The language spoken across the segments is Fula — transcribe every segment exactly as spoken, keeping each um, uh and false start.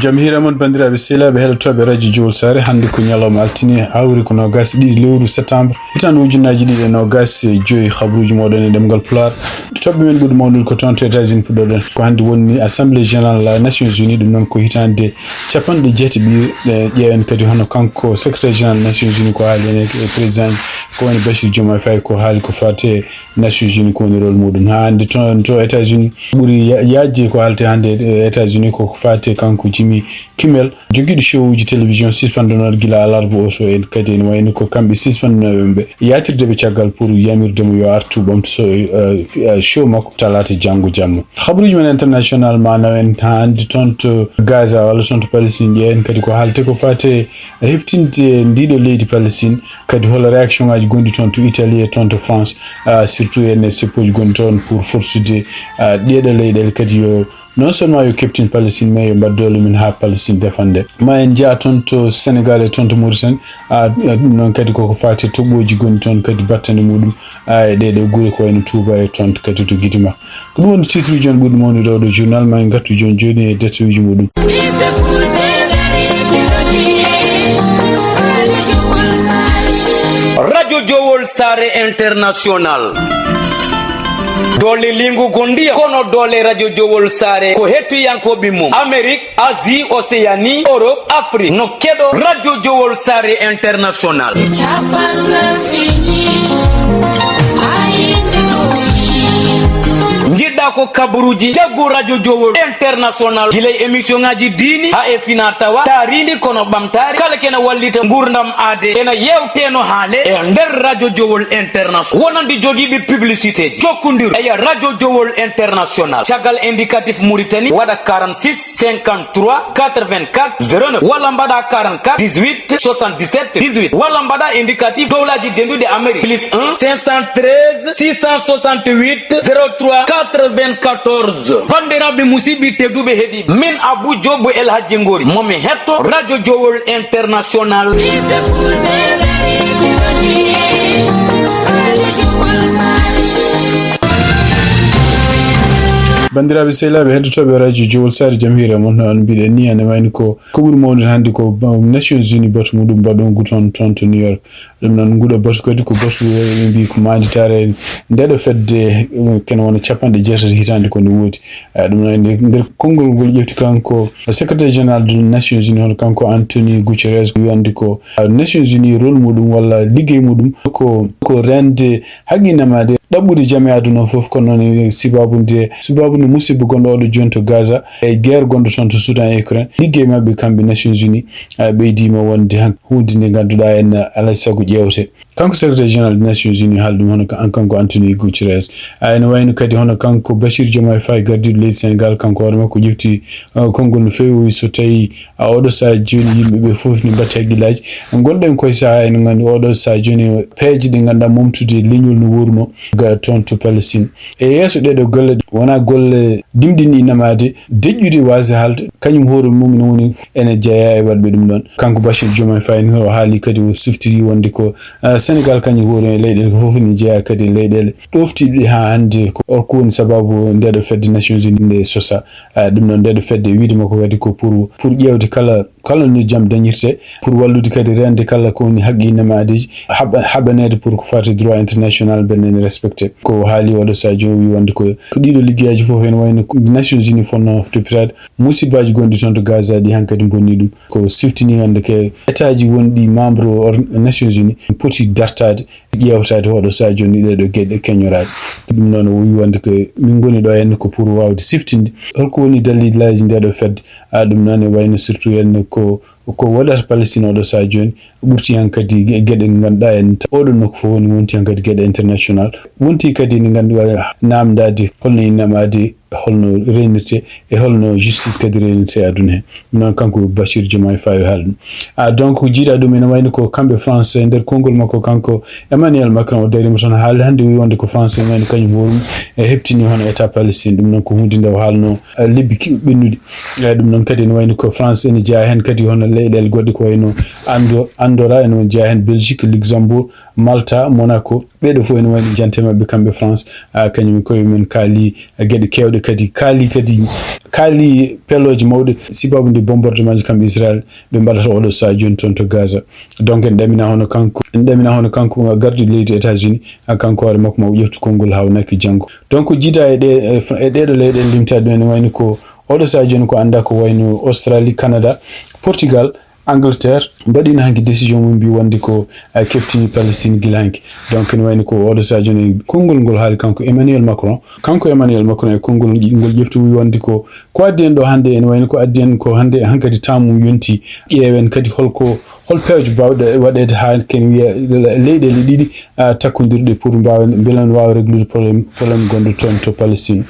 Jam hiira mon, banndiraaɓe sehilaaɓe heɗotooɓe Radio Jowol Saare. Hannde ko ñalawma altine, aawri ko noogaas e ɗiɗi lewru septembre, hitaande ujunnaaji ɗiɗi e noogaas e joy. Habruuji mooɗon e ɗemngal Pulaar. Toɓɓe men ɓuri mawnude ko toon to États-Unis puɗɗoɗen. Ko hannde woni Assemblée Générale Nations Unies, ɗum noon ko hitaande capanɗe jeetati ɓiire. Ƴeewen kadi hono kanko Secrétaire Général Nations Unies ko haali heen e président ko woni Bachir Diomaye Faye ko haali ko faati Nations Unies ko woni rôle muɗum. Haa hannde toon to États-Unis ɓuri ya-, yaajde ko haaletee hannde e États-Unis ko ko faati kanko Jimmy Kimmel, jogiiɗo show uji télévision suspendenoɗo gila alarba o, so en kadi ene wayno ko kamɓe suspendenoɓe ɓe yaatirde ɓe caggal pour yamirde mo yo artu ɓamto so, eh, eh, show makko talaata janngo jamma. Habruuji men international ma nawen haa hannde toon to Gaza walla toon to Palestine, ƴeewen kadi ko haaletee ko faati e heftinde ndiɗo leydi Palestine, kadi hol réaction ngaji gonɗi toon to Italie e toon to France, ah, surtout en e seppooji gonɗi toon pour forsude, ah, ɗeeɗo leyɗeele kadi yo non seulement yo keɓtin Palestine, mais yo mbaɗ doole mum haa Palestine defande. Ma en njah toon to Sénégal e toon to Mauritanie, ah, ɗum noon kadi koko faati e toɓɓooji gonɗi toon kadi battane muɗum, ah, e ɗeeɗo gure ko wayno Touba e toon kadi to Guédima. Ko ɗum woni titre uji on ɓurɗi mawnude oɗo journal, ma en ngartu jooni jooni e détail uji muɗum. Radio Jowol Saare International. Doole lingu gondiya kono doole Radio Jowol Saare ko hettiyankooɓe mum Amérique, Asie, Océanie, Europe, Afrique no keɗo Radio Jowol Saare International. Njiɗɗa ko kabaruuji jaggu Radio Jowol International, gila e émission ngaji diini haa e fina tawa, taariindi kono ɓamtaare, kala kene wallita nguurndam aade, ena yewteno haale e nder Radio Jowol International. Wonande jogiiɓe publicité ji, jokkondiru e Radio Jowol International. Caggal indicatif Mauritanie, waɗa quarante-six cinquante-trois quatre-vingt-quatre zéro neuf, walla mbaɗa quarante-quatre dix-huit soixante-dix-sept dix-huit, walla mbaɗa indicatif dowlaji denduɗi Amérique, plus un cinq cent treize six cent soixante-huit zéro trois quatre-vingt-quatorze. Bandiraɓe musidɓe tedduɓe heɗiɓe, min Abou Diop El Hadji Ngori, momi hetto Radio Jowol International. Bandiraɓe sehilaaɓe heɗotooɓe Radio Jowol Saare, jam hiira mon. No on mbiɗen ni, ene wayni ko, ko ɓuri mawnude hannde ko, um, Nations Unies batu muɗum mbaɗongu toon, toon to New York. Ɗum noon, nguɗo batu kadi ko batu, eh, ɓe mbii ko maanditaare ndeɗo fedde, eh, kene wona capanɗe jeetati hitaande ko nde woodi. Eh, ɗum noon, e nder konngol ngol ƴefti kanko Secrétaire Général des Nations Unies, hono kanko Anthony Guterres, wiyande ko, eh, Nations Unies rôle muɗum walla liggey muɗum ko, ko rende haqqi namaade, ɗaɓɓude jam e aduna o fof, kono noon e sababu nde, sababu nde musiba gonɗo oɗo jooni to Gaza, e guerre gonɗo toon to Soudan e Ukraine, liggey maɓɓe kamɓe Nations Unies, eh, ɓeydiima wonde han huunde nde ngannduɗaa en alaa e sago ƴeewte. Kanko Secrétaire Général des Nations Unies haali ɗum hono ka-, kanko Anthony Guterres. Ah, ene wayno kadi hono kanko Bachir Diomaye Faye, gardiiɗo leydi Sénégal, kanko hoore makko ƴefti, ah, konngol no feewi, o wi so tawii, ah, oɗo sahaa jooni yimɓe ɓe fof ne mbaɗti hakkillaaji. Ngonɗen koye sahaa, ene nganndi oɗo sahaa jooni peeje ɗe ngannduɗaa momtude leñol no wooruno ga toon to Palestine. E yeeso ɗeɗo golle, wonaa golle dimɗinɗi namaade, deƴƴude waasde haalde, kañum hoore mum ene woni ene jeyaa e waɗɓe ɗum ɗoon. Kanko Bachir Diomaye Faye ni, o haali kadi, o siftiri wonde ko, ah, Sénégal kañum hoore e leyɗeele ko fof ne jeyaa kadi e leyɗeele ɗoftiiɗe haa hannde. Ko on ko woni sababu ndeɗo fedde Nations Unies nde sosa. Ah, ɗum ɗoon ndeɗo fedde e wiyde makko kadi ko pour, pour ƴeewde kala, kala no jam dañirte, pour wallude kadi rende kala ko woni haqqi nemaadeeji, haɓa-, haɓaneede pour ko faati droit international mbele ene respecté. Ko haali oɗo sahaa jooni, o wi wonde ko, ko ɗiɗo liggeyaaji fof ene wayno ko Nations Unies fotnoo toppitaade, musibaaji gonɗi toon to Gaza ɗi hankadi bonni ɗum. Ko siftini wonde ko état ji wonɗi membre or-, Nations Unies poti dartaade, ƴeewtaade oɗo sahaa jooni ɗeɗo geɗe keñoraaɗe. Ɗum noon o wi wonde ko min ngoni ɗo henne ko pour waawde siftinde holko woni dalilaaji ndeɗo fedde. Ah, ɗum noon e wayno surtout henne ko, ko waɗata Palestine oɗo sahaa jooni ɓurti hankadi ge-, geɗe ɗe ngannduɗaa en ta-, oɗo nokku fof woni wonti hankadi geɗe international. Wonti kadi ne ngannduɗaa namdaade holno innamaade holno reynirte e holno justice kadi reynirte e aduna he. Ɗum noon kanko Bachir Diomaye Faye haali ɗum. Ah, donc, jiiɗa ɗum ene wayno ko kamɓe France e nder konngol makko kanko Emmanuel Macron o darima toon haali hannde wi wonde ko France ene wayno kañum hoore mum e heɓtini hono État Palestine. Ɗum noon ko huunde nde o haalno, eh, lebbi ki-, ɓennuɗi. Eh, ɗum noon kadi ene wayno ko France ene jeyaa heen kadi hono leyɗeele goɗɗe ko wayno Ando-, Andorra, ene jeyaa heen Belgique, Luxembourg, Malta, Monaco. Ɓeeɗo fof ene wayno jante maɓɓe kamɓe France, ah, kañum e koye mum kaali geɗe keewɗe kadi, kaali kadi, kaali pelooje mawɗe sibabu nde bombardement ji kamɓe Israël ɓe mbaɗata oɗo sahaa jooni toon to Gaza. Donc en ɗamina hono kanko, en ɗamina hono kanko gardiiɗo leydi États-Unis, ah, kanko hoore makko ma o ƴeftu konngol haa o naki janngo. Donc jiida e ɗe, e ɗeeɗo leyɗeele limtaaɗe ɗum ene wayno ko oɗo sahaa jooni ko anndaa ko wayno Australie, Canada, Portugal, Angleterre mbaɗiino hanki décision mum mbi wonde ko, eh, keftini Palestine gila hanki. Donc ene wayno ko oɗo sahaa jooni konngol ngol haali kanko Emmanuel Macron. Kanko Emmanuel Macron e konngol ngol ƴefti wi wonde ko, ko addi en ɗo hannde ene wayno ko addi en ko hannde hankadi temps mum yonti. Ƴeewen kadi holko, hol peeje baawɗe waɗeede haa ken wiya leyɗeele ɗiɗi, ah, takkondirɗe pour mbaawen, mbela no waawa réglude problème, problème gonɗo toon to Palestine.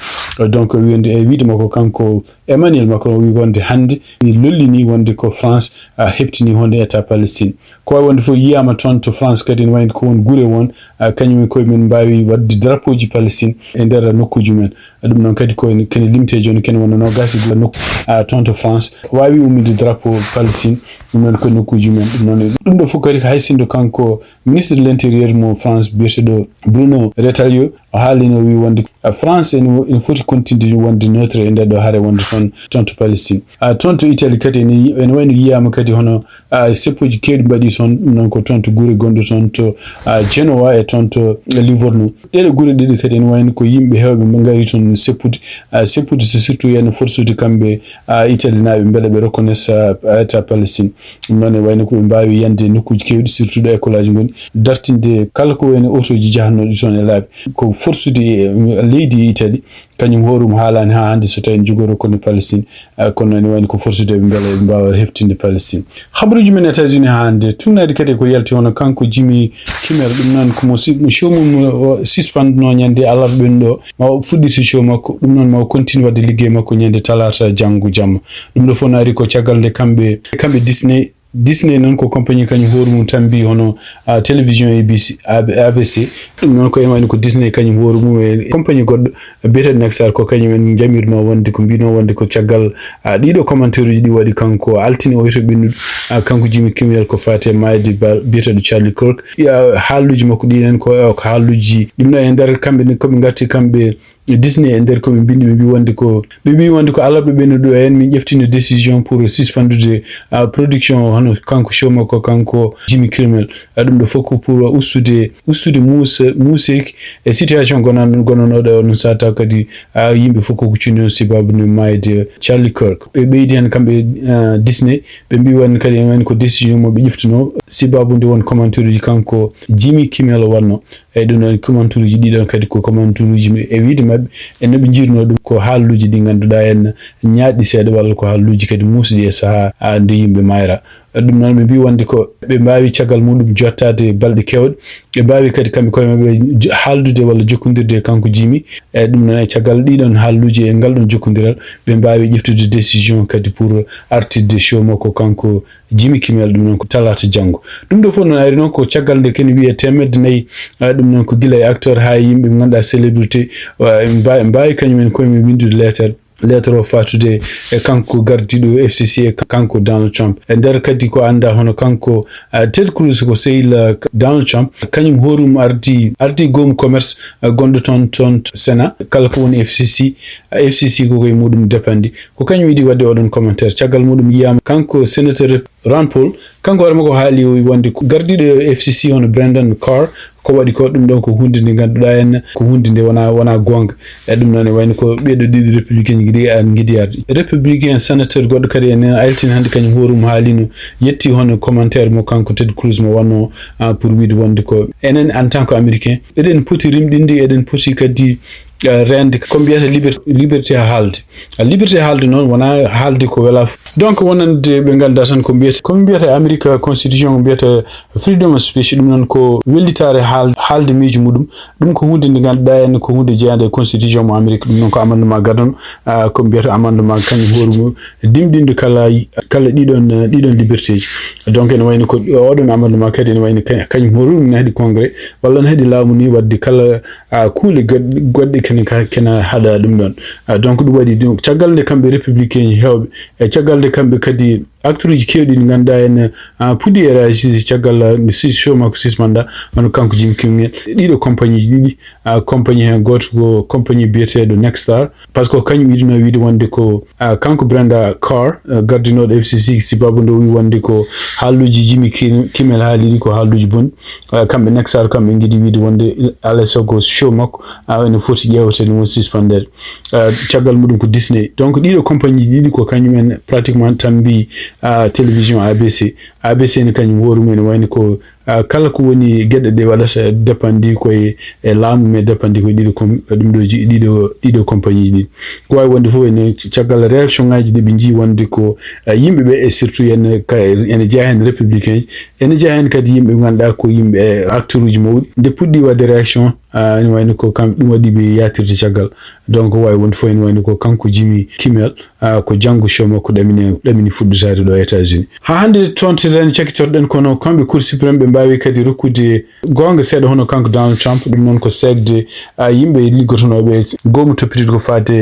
Donc wiyde e wiide makko kanko Emmanuel Macron wi wonde hannde mi lollini wonde ko France, ah, heɓtini honde État Palestine. Ko wayi wonde fof yiyaama toon to France kadi ene wayno ko won gure won, ah, kañum en koye mum mbaawi waɗde drapeau ji Palestine e nder nokkuuji mumen. Ɗum noon kadi ko en, kene limte jooni kene wona noogaas e gure nokku, ah, toon to France waawi ummude drapeau Palestine, ɗum noon ko nokkuuji mumen. Ɗum noon ɗum ɗo fof kadi hay sinno kanko ministre de l'intérieur mo France biyeteeɗo Bruno Retailleau o haalino wi wonde, ah, France ene, ene foti continude wonde neutre e nder ɗo hare wonde toon, toon to Palestine. Ah, toon to Italie kadi ene yi-, ene wayno yiyaama kadi hono, ah, seppuuji keewɗi mbaɗi toon, ɗum noon ko toon to gure gonɗo toon to, ah, Genoa e toon to Livorno. Ɗeeɗo gure ɗiɗi kadi ene wayno ko yimɓe heewɓe mba ngari toon seppude, ah, seppude so surtout ene forsude kamɓe, ah, Italie naaɓe mbele ɓe reconnaisse, ah, État Palestine. Ɗum noon e wayno ko ɓe mbaawi yande nokkuuji keewɗi surtout ɗo école aji ngoni, dartinde kala ko wayno otoji jahannooɗi toon e laabi. Ko forsude, eh, leydi Italie, kañum hoore mum haalaani haa hannde so tawii ne jogori reconnu Palestine, eh, kono ene wayno ko forsude ɓe mbela ɓe mbaawa heftinde Palestine. Habaruuji men États-Unis haa hannde, tuugnaade kadi ko yalti hono kanko Jimmy Kimmel, ɗum noon ko mo si-, mo show mum o suspendno ñande alarba ɓennuɗo, ma o fuɗɗiti show makko, ɗum noon ma o continue waɗde liggey makko ñande talaata janngo jamma. Ɗum ɗo fof no ari ko caggal nde kamɓe, kamɓe Disney Disney noon ko compagnie kañum hoore mum tambi hono, ah, télévision A B C, A B C. Ɗum noon ko ene wayno ko Disney kañum hoore mum e compagnie goɗɗo biyeteeɗo Nexstar ko kañum en njamirno wonde ko mbino wonde ko caggal, ah, ɗiɗo commentaire uji ɗi waɗi kanko altine o wiyete ɓennuɗo, ah, kanko Jimmy Kimmel ko faati e maayde ba-, biyeteeɗo Charlie Kirk. Ah, haaluuji makko ɗi en ko, ko haaluuji ɗum noon e nder kamɓe ne ko ɓe ngarti kamɓe Disney e nder ko ɓe mbindi, ɓe mbi wonde ko, ɓe mbi wonde ko alarba ɓennuɗo en min ƴeftino décision pour suspendude, ah, production o, hono kanko show makko, kanko Jimmy Kimmel. Ah, ɗum ɗo fof ko pour ustude, ustude muuse-, muuseeki e situation gonan-, gonanoɗo e onon saha kadi, ah, yimɓe fof ko kuccuni on sibabu no maayde Charlie Kirk. Ɓe ɓeydi heen kamɓe, ah, Disney, ɓe mbi wonde kadi en woni ko décision mo ɓe ƴeftuno sibabu nde won commentaire uji kanko Jimmy Kimmel o waɗno. Eyyi, ɗum ɗon commentaire uji ɗiɗon kadi ko commentaire uji mi-, e wiide maɓɓe, e no ɓe njirno ɗum ko haaluuji ɗi ngannduɗaa en ñaaɗi seeɗa walla ko haaluuji kadi muusɗi e sahaa, a, nde yimɓe mayra. Ɗum noon ɓe mbi wonde ko ɓe mbaawi caggal muɗum jottaade balɗe keewɗe. Ɓe mbaawi kadi kamɓe koye maɓɓe j-, haaldude walla jokkondirde e kanko Jimmy. E ɗum noon e caggal ɗiɗon haaluuji e ngal ɗon jokkondiral, ɓe mbaawi ƴeftude décision kadi pour artirde show makko kanko Jimmy Kimmel, ɗum noon ko talaata janngo. Ɗum ɗo fof noon ari noon ko caggal nde kene wiyee teemedde nayi, ah, ɗum noon ko gila e acteur haa e yimɓe ɓe ngannduɗaa célébrité, ah, ɓe mba-, mbaawi kañum en koye mum winndude leetar, leetar o faatude e kanko gardiiɗo F C C e kanko Donald Trump. E nder kadi ko anndaa hono kanko, ah, Ted Cruz ko sehil, ah, Donald Trump, kañum hoore mum ardi, ardi goomu commerce, ah, gonɗo toon, toon to Sénat, kala ko woni F C C, ah, F C C ko koye muɗum depandi. Ko kañum yiɗi waɗde oɗon commentaire. Caggal muɗum yiyaama kanko sénateur Rand Paul, kanko hoore makko haali o wonde ko gardiiɗo F C C hono Brendan Carr, ko waɗi ko ɗum ɗon ko huunde nde ngannduɗaa en ko huunde nde wona, wona goonga. E ɗum noon e wayno ko ɓeeɗo ɗiɗi républicain ji ɗi an ngiɗi arde. Républicain sénateur goɗɗo kadi en altin hannde kañum hoore mum haalino yetti hono commentaire mo kanko Ted Cruz mo wanno, ah, pour wiide wonde ko enen en tant que américain eɗen poti rimɗinde, eɗen poti kadi eh, reende ko mbiyata liber-, liberté haalde. Ah, liberté haalde noon wona haalde ko wela fof. Donc wonande ɓe ngannduɗaa tan ko mbiyata, ko mbiyata e Amérique constitution ko mbiyata freedom of speech, ɗum noon ko wellitaare haal-, haalde miijo muɗum. Ɗum ko huunde nde ngannduɗaa en ko huunde jeyaande e constitution mo Amérique, ɗum noon ko amendement gadon, ah, ko mbiyata amendement kañum hoore mum dimɗinde kala, kala ɗiɗon, ɗiɗon liberté ji. Donc ene wayno ko oɗon amendement kadi ene wayno ka-, kañum hoore mum ne haɗi congrès walla ne haɗi laamu ni waɗde kala a, kuule goɗ-, goɗɗe kene ka-, kene haɗa ɗum ɗon. A, donc ɗum waɗi ɗum, caggal nde kamɓe républicain ji heewɓe, e caggal nde kamɓe kadi, Acteuruji keewɗi ɗi ngannduɗaa en, ah, puɗɗi e réagir caggal, ah, nde si-, show makko suspenda, wano kanko Jimmy Kimmel. Ɗiɗo compagnieji ɗiɗi, ah, compagnie heen gooto ko compagnie biyeteeɗo Nexstar. Par ce que kañum yiɗunoo wiide wonde ko, ah, kanko Brenda Carr, ah, gardinooɗo F C C, sibabu nde o wi wonde ko haalduuji Jimmy Kim-, Kimmel haali ɗi ko haalduuji bonɗi. Ah, kamɓe Nexstar, kamɓe ngiɗi wiide wonde alaa e sago show makko, ah, ene foti ƴeewteede, won suspendere. Ah, caggal muɗum ko Disney. Donc, ɗiɗo compagnieji ɗiɗi ko kañum en pratiquement tambi, ah, télévision A B C. A B C ne kañum hoore mum ene wayni ko, ah, kala ko woni geɗe ɗe waɗata dépendii koye e laamu, mais dépendii koye ɗiɗo com-, ɗum ɗo ji-, ɗiɗo, ɗiɗo compagnieji ɗiɗi. Ko waawi wonde fof ene caggal réaction ngaji ɗi ɓe njii wonde ko, ah, yimɓe ɓe, e surtout ene ka-, ene jeyaa heen républicain, ene jeyaa heen kadi yimɓe ɓe ngannduɗaa ko yimɓe, eh, acteuruji mawɗi. Nde puɗɗi waɗde réaction, ah, ene wayni ko kam ɗum waɗi ɓe yaatirde caggal. Donc, waawi wonde fof ene wayni ko kanko Jimmy Kimmel, ah, ko janngo show makko ɗamini, ɗamini fuɗɗotaade ɗo États-Unis. Haa hannde toon États-Unis cakkitorɗen, kono kamɓe Cour suprême ɓe mbaawi kadi rokkude goonga seeɗa hono kanko Donald Trump, ɗum noon ko seekde, ah, yimɓe liggotonooɓe goomu toppitiiɗo ko faati,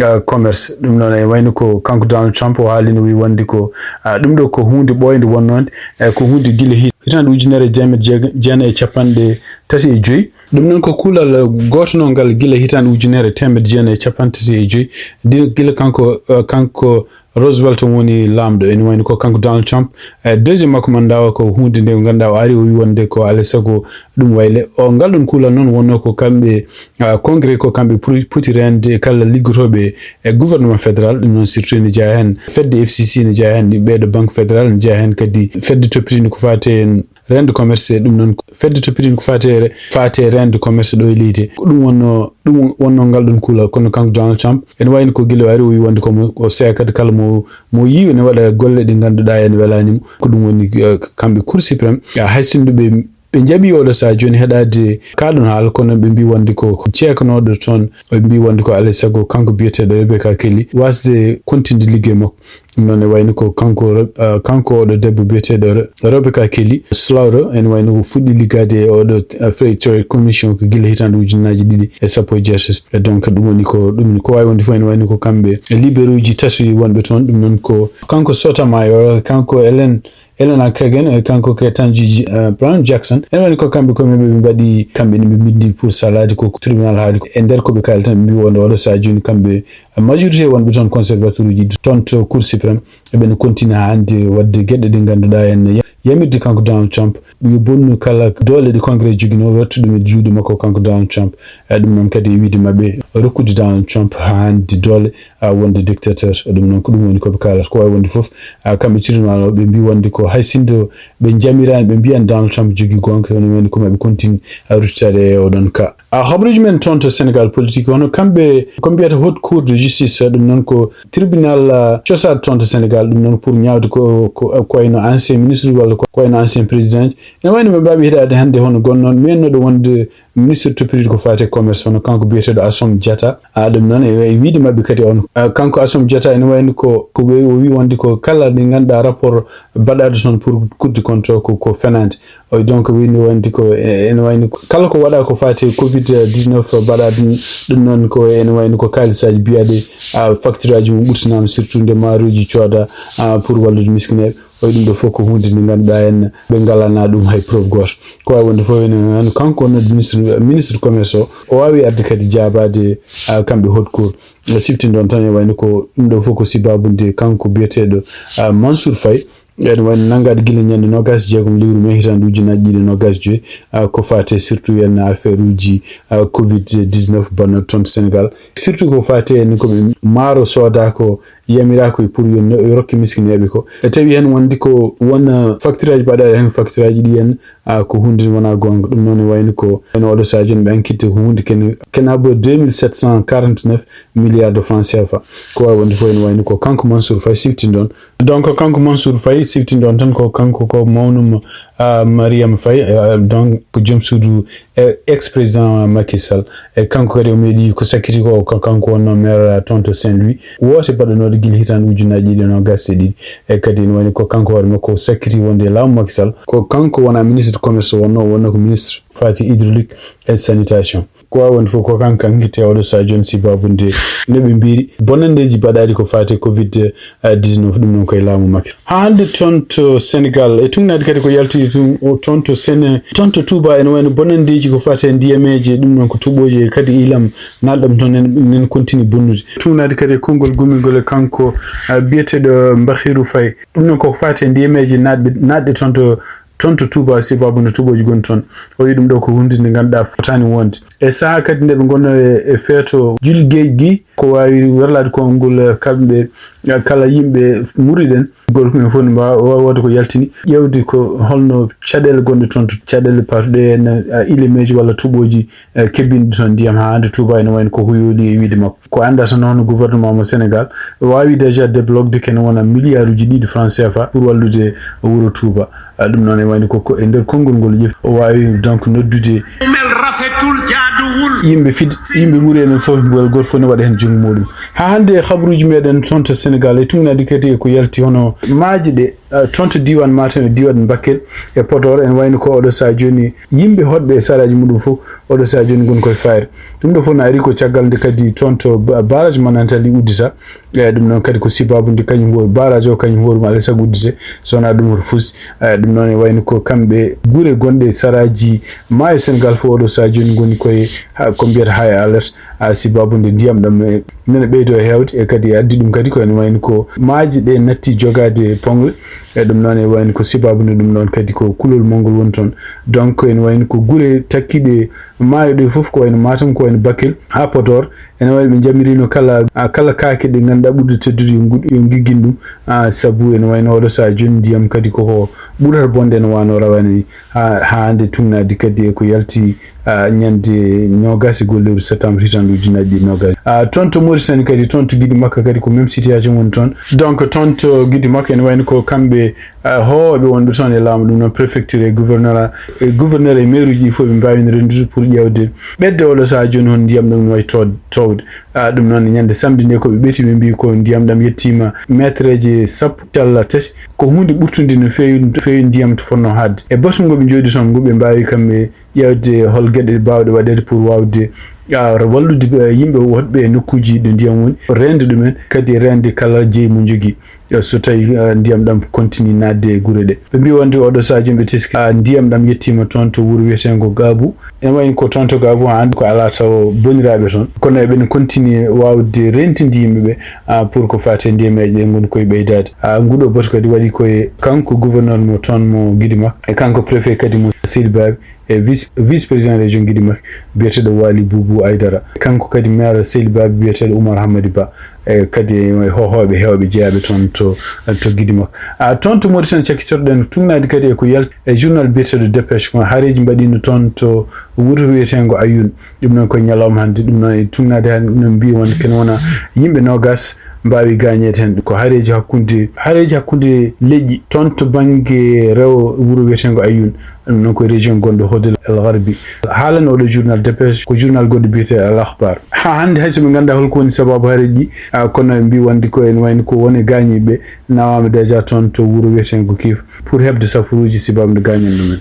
ah, commerce. Ɗum noon e wayno ko kanko Donald Trump o haalino wi wonde ko, ah, ɗum ɗo ko huunde ɓooynde wonnoonde, eh, ko huunde gila hi-, hitaande ujunere e teemedde jeeg-, jeenayi e capanɗe tati e joyi. Ɗum noon ko kuulal gooto ngal gila hitaande ujunere e teemedde jeenayi e capanɗe tati e joyi. Ndi gila kanko, eh, kanko Roosevelt on woni laamɗo. Ene wayno ko kanko Donald Trump, eh, deuxième makko mandat o ko huunde nde ngannduɗaa o ari o wi wonde ko alaa e sago ɗum wayle. O ngal ɗon kuulal noon wonno ko kamɓe, ah, congrès ko kamɓe poti, poti reende e kala liggotooɓe e gouvernement fédéral. Ɗum noon surtout ene jeyaa heen fedde F C C, ene jeyaa heen ɓeeɗo banque fédérale, ene jeyaa heen kadi fedde toppitiinde ko faati en rende commerce, ɗum noon ko fedde toppitiinde ko faati e re-, faati e rende commerce ɗo e leydi. Ko ɗum wonno, ɗum wonno ngal ɗon kuulal. Kono kanko Donald Trump, ene wayno ko gila o ari o wi wonde ko mo, o seekat kala mo, mo yiwi ne waɗa golle ɗe ngannduɗaa ene welaani mo. Ko ɗum woni, eh, kamɓe Cour suprême, ah, hay sinno ɓe, ɓe njaɓi oɗo sahaa jooni heɗaade kaa ɗon haala, kono ɓe mbi wonde ko, ko ceekanooɗo toon, ɓe mbi wonde ko alaa e sago kanko biyeteeɗo Rebecca Kelly wasde kontinde liggey makko. Ɗum noon e wayno ko kanko, ah, kanko oɗo debbo biyeteeɗo Re-, Rebecca Kelly Slaughter, ene wayno ko fuɗɗi liggaade e oɗo, ah, Fair Trade Commission ko gila hitaande ujunnaaji ɗiɗi e sappo e jeetati. E donc ɗum woni ko, ɗum ko waawi wonde fof ene wayno ko kamɓe e libéraux uji tati wonɓe toon. Ɗum noon ko kanko Sotomayor, kanko Ellen, Elena Kagan, e kanko Ketanji, eh, Brown Jackson. Ene wayno ko kamɓe ko ɓe mbaɗi, kamɓe ne ɓe mbindi pour salaade ko tribunal haali ko. E nder ko ɓe kaali tan, ɓe mbi wonde oɗo sahaa jooni kamɓe majorité wonɓe toon conservateur uji toon to Cour suprême, eɓe no continue haa hannde waɗde geɗe ɗe ngannduɗaa en ya-, yamirde kanko Donald Trump yo bonnu kala doole ɗe congrès joginoo, retta ɗum e juuɗe makko kanko Donald Trump. E ɗum noon kadi e wiide maɓɓe rokkude Donald Trump haa hannde doole, a, wonde dictateur. E ɗum noon ko ɗum woni ko ɓe kaalata. Ko waawi wonde fof, a, kamɓe tribunal o ɓe mbi wonde ko hay sinno ɓe njamiraani, ɓe mbiyan Donald Trump jogii goonga, ene wayno ko maɓe continue, a, ruttitaade e oɗon ka. A, habaruuji men toon to Sénégal politique, hono kamɓe ko mbiyata Haute Cour de Justice, ɗum noon ko tribunal, a, cosaaɗo toon to Sénégal, ɗum noon pour ñaawde ko, ko, ko wayno ancien ministre walla ko, ko wayno ancien président. Ene wayno ɓe mbaawi heɗaade hannde hono gonnoon meennoɗo wonde ministre toppitiiɗo ko faati e commerce, hono kanko biyeteeɗo Assom Diatta. A, ɗum noon e, e wiide maɓɓe kadi on, a, kanko Assom Diatta ene wayno ko, ko ɓe o wi wonde ko kala ɗi ngannduɗaa rapport baɗaaɗo toon pour Cour des comptes ko, ko fenaande. O, donc, wayno wonde ko, e, ene wayno ko kala ko waɗaa ko faati e covid dix-neuf baɗaaɗo ɗum, ɗum noon ko ene wayno ko kaalisaaji biyaaɗi, a, facture aji mum ɓurtinaama, surtout nde maaroji cooda, a, pour wallude miskineeɓe. O wi ɗum ɗo fof ko huunde nde ngannduɗaa en ɓe ngalana ɗum hay preuve gooto. Ko waawi wonde fof ene, ene kanko wonno ministre, ministre commerce o, o waawi arde kadi jaabaade, a, kamɓe Haute Cour. Siftin ɗon tan e wayno ko ɗum ɗo fof ko sibaabu nde kanko biyeteeɗo, a, Mansour Faye, ene wayno nanngaade gila ñande noogaas e jeegom lewru mee hitaande ujunnaaji ɗiɗi e noogaas e joy, a, ko faati surtout en affaire uji, a, covid dix-neuf bannooɗo toon to Sénégal. Surtout ko faati en ko ɓe maaro soodaa ko yamiraa ko pour yo no-, yo rokke miskineeɓe ko. E tawi heen wonde ko won, a, facture aji baɗaaɗi heen, facture aji ɗi en, a, ko huunde nde wonaa goonga. Ɗum noon e wayno ko, ene oɗo sahaa jooni ɓe enquête ko huunde kene, kene abo deux mille sept cent quarante-neuf milliards de francs C F A. Ko waawi wonde fof ene wayno ko kanko Mansour Faye siftin ɗon. Donc, kanko Mansour Faye siftin ɗon tan ko kanko ko mawnum, a, Mariam Faye, a, donc ko joom suudu, e, ex-président Macky Sall. E kanko kadi o meeɗi ko sakkiti ko, ko kanko wonno maire toon to Saint-Louis. Woote baɗanooɗe gila hitaande ujunnaaji ɗiɗi e noogaas e ɗiɗi. E kadi ene wayno ko kanko hoore makko sakkiti wonde e laamu Macky Sall. Ko kanko wona ministre commerce wonno, wonno ko ministre faati hydraulique et sanitation. Ko waawi wonde fof ko kanko angitte oɗo sahaa jooni, sibabude no ɓe mbiri bonanndeeji baɗaaɗi ko faati covid dix-neuf, ɗum noon koye laamu Macky. Haa hannde toon to Sénégal, e tungnaade kadi ko yalti tun, o, toon to Séné-, toon to Touba, ene wayno bonanndeeji ko faati e ndiyameeje, ɗum noon ko tuuɓooji e kadi ilam naatɗam toon, nen, nen continue bonnude. Tungnaade kadi e konngol gummingol e kanko, eh, biyeteeɗo Mbahiru Faye, ɗum noon ko faati e ndiyameeje naatɓe, naatɗe toon to, toon to Touba, sibabude tuuɓooji gonɗi toon. O wi ɗum ɗo ko huunde nde ngannduɗaa fotaani wonde. E sahaa kadi nde ɓe ngonno e, e feeto Julde Geej gi, ko waawi werlaade konngol, eh, kamɓe, eh, kala yimɓe muuriɗen, gorko men fof ne mbaawa, wa-, waɗde ko yaltini, ƴeewde ko holno caɗeele gonɗe toon, to caɗeele paatuɗe en, eh, ilimeeji walla tuuɓooji, eh, kebbinɗi toon ndiyam haa hannde Touba ene wayno ko huyooli e wiyde makko. Ko anndaa tan hono gouvernement mo Sénégal waawi déjà débloqué kene wona milliarduji ɗiɗi francs C F A pour wallude wuro Touba. Ah, ɗum noon e wayno ko, ko e nder konngol ngol ƴefti. O waawi donc noddude. Ɗumel rafetul, jaaduwul. Yimɓe fid-, yimɓe wuro en fof, mboy gooto fof ne waɗa heen junngo muɗum. Haa hannde e habruuji meɗen toon to Sénégal, e tungnaade kadi e ko yalti hono maaje ɗe, ah, toon to diiwaan Matam e diiwaan Bakel e Podor, ene wayno ko oɗo sahaa jooni yimɓe hoɗɓe e saraaji muɗum fof, oɗo sahaa jooni ngoni koye fayre. Ɗum ɗo fof ne ari ko caggal nde kadi toon to ba-, barrage Manantali uddita. Eeyi, ɗum noon kadi ko sibabude kañum hoore barrage o, kañum hoore mum alaa e sago uddite, so wonaa ɗum hoto fusi. Eeyi, ɗum noon e wayno ko kamɓe gure gonɗe saraaji maayo Sénégal fof oɗo sahaa jooni ngoni koye ha, ko mbiyata high alert, a, sibabude ndiyam ɗam e, nene ɓeydo e heewde, e kadi addi ɗum kadi ko ene wayno ko maaje ɗe natti jogaade pongle. E ɗum noon e wayno ko sibabude ɗum noon kadi ko kulol mawngol woni toon. Donc ene wayno ko gure takkiɗe maayo ɗe fof, ko wayno Matam, ko wayno Bakel, haa Podor, ene wayi ɓe njamirino kala, a, kala kaake ɗe ngannduɗaa ɓurɗe teddude yo ngu-, yo ngiggin ɗum. A, sabu ene wayno oɗo sahaa jooni ndiyam kadi koko ɓurata bonde no wano rawane ni. Ha, haa hannde tungnaade kadi e ko yalti, a, ñande noogaas e goho lewru septembre hitaande ujunnaji ɗiɗi noogaas. A, toon to Mauritanie kadi, toon to Gidimakka kadi ko même situation woni toon. Donc toon to Gidimakka ene wayno ko kamɓe, a, hooɓe wonɓe toon e laamu, ɗum noon préfecture e gouverneur, e gouverneur e maire uji ɗi fof ɓe mbaawino renndude pour ƴeewde ɓedde oɗo sahaa jooni hono ndiyam ɗam no wayi to-, towde. A, ɗum noon, ñande samedi nde ko ɓe ɓeyti, ɓe mbii ko ndiyam ɗam yettiima meetreeji sappo calla tati. Ko huunde ɓurtunde no feewi, no feewi ndiyam to fotnoo haɗde. E batu ngo ɓe njooɗi toon ngo, ɓe mbaawi kamɓe ƴeewde hol geɗe baawɗe waɗeede pour waawde, a, wallude, a, yimɓe wonɓe e nokkuuji ɗo ndiyam woni, reende ɗumen, kadi reende kala jeyi mo njogii. Yo, so tawi, eh, ndiyam ɗam continue naatde e gure ɗe. Ɓe mbii wonde oɗo sahaa jooni ɓe teski, ah, ndiyam ɗam yettiima toon to wuro wiyeteengo Gaabu. Ene wayno ko toon to Gaabu, haa hannde ko alaa taw boniraaɓe toon. Kono eɓen continue waawde rentinde yimɓe ɓe, ah, pour ko faati e ndiyameeje ɗe ngoni koye ɓeydaade. Ah, nguɗo batu kadi waɗi koye kanko gouverneur mo toon mo Gidimak, e kanko préfet kadi mo Seydi Baabi. E vice, vice président région Gidimak, biyeteeɗo Waly Boubou Aidara. Kanko kadi maire Seydi Baabi, biyeteeɗo Oumar Hamadi Ba. E kadi e hohooɓe heewɓe jeyaaɓe toon to, to Gidimak. A, toon to Mauritanie, cakkitoɗen tungnaade kadi e ko yalti e journal biyeteeɗo Dépêche, ko haareeji mbaɗiino toon to wuro wiyeteengo Ayoune. Ɗum noon ko ñalawma hannde, ɗum noon e tungnaade hannde, no mbii wonde kene wona yimɓe noogaas mbaawi gaañeede heen. Ko haareeji hakkunde, haareeji hakkunde leƴƴi toon to bannge rewo wuro wiyeteengo Ayoune. Ɗum noon ko région gonɗo Hodel El Gharbi. Haalani oɗo journal Dépêche ko journal goɗɗo biyetee Al Akhbar. Haa hannde hay so ɓe nganndaa holko woni sababu haareeji ɗi, ah, kono ɓe mbii wonde ko ene wayno ko woni gaañiiɓe nawaama déjà toon to wuro wiyeteengo Kiif pour heɓde safuruuji sibabu nde gaañen ɗumen.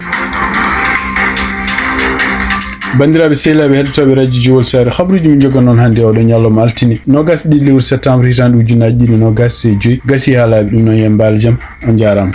Banndiraaɓe sehilaaɓe heɗotooɓe Radio Jowol Saare, habruuji min njoganii on hannde oɗo ñalawma altine, noogaas e ɗiɗi lewru septembre hitaande ujunnaji ɗiɗi e noogaas e joy. Gasii haalaaɓe, ɗum noon yo en mbaal jam. On njaaraama.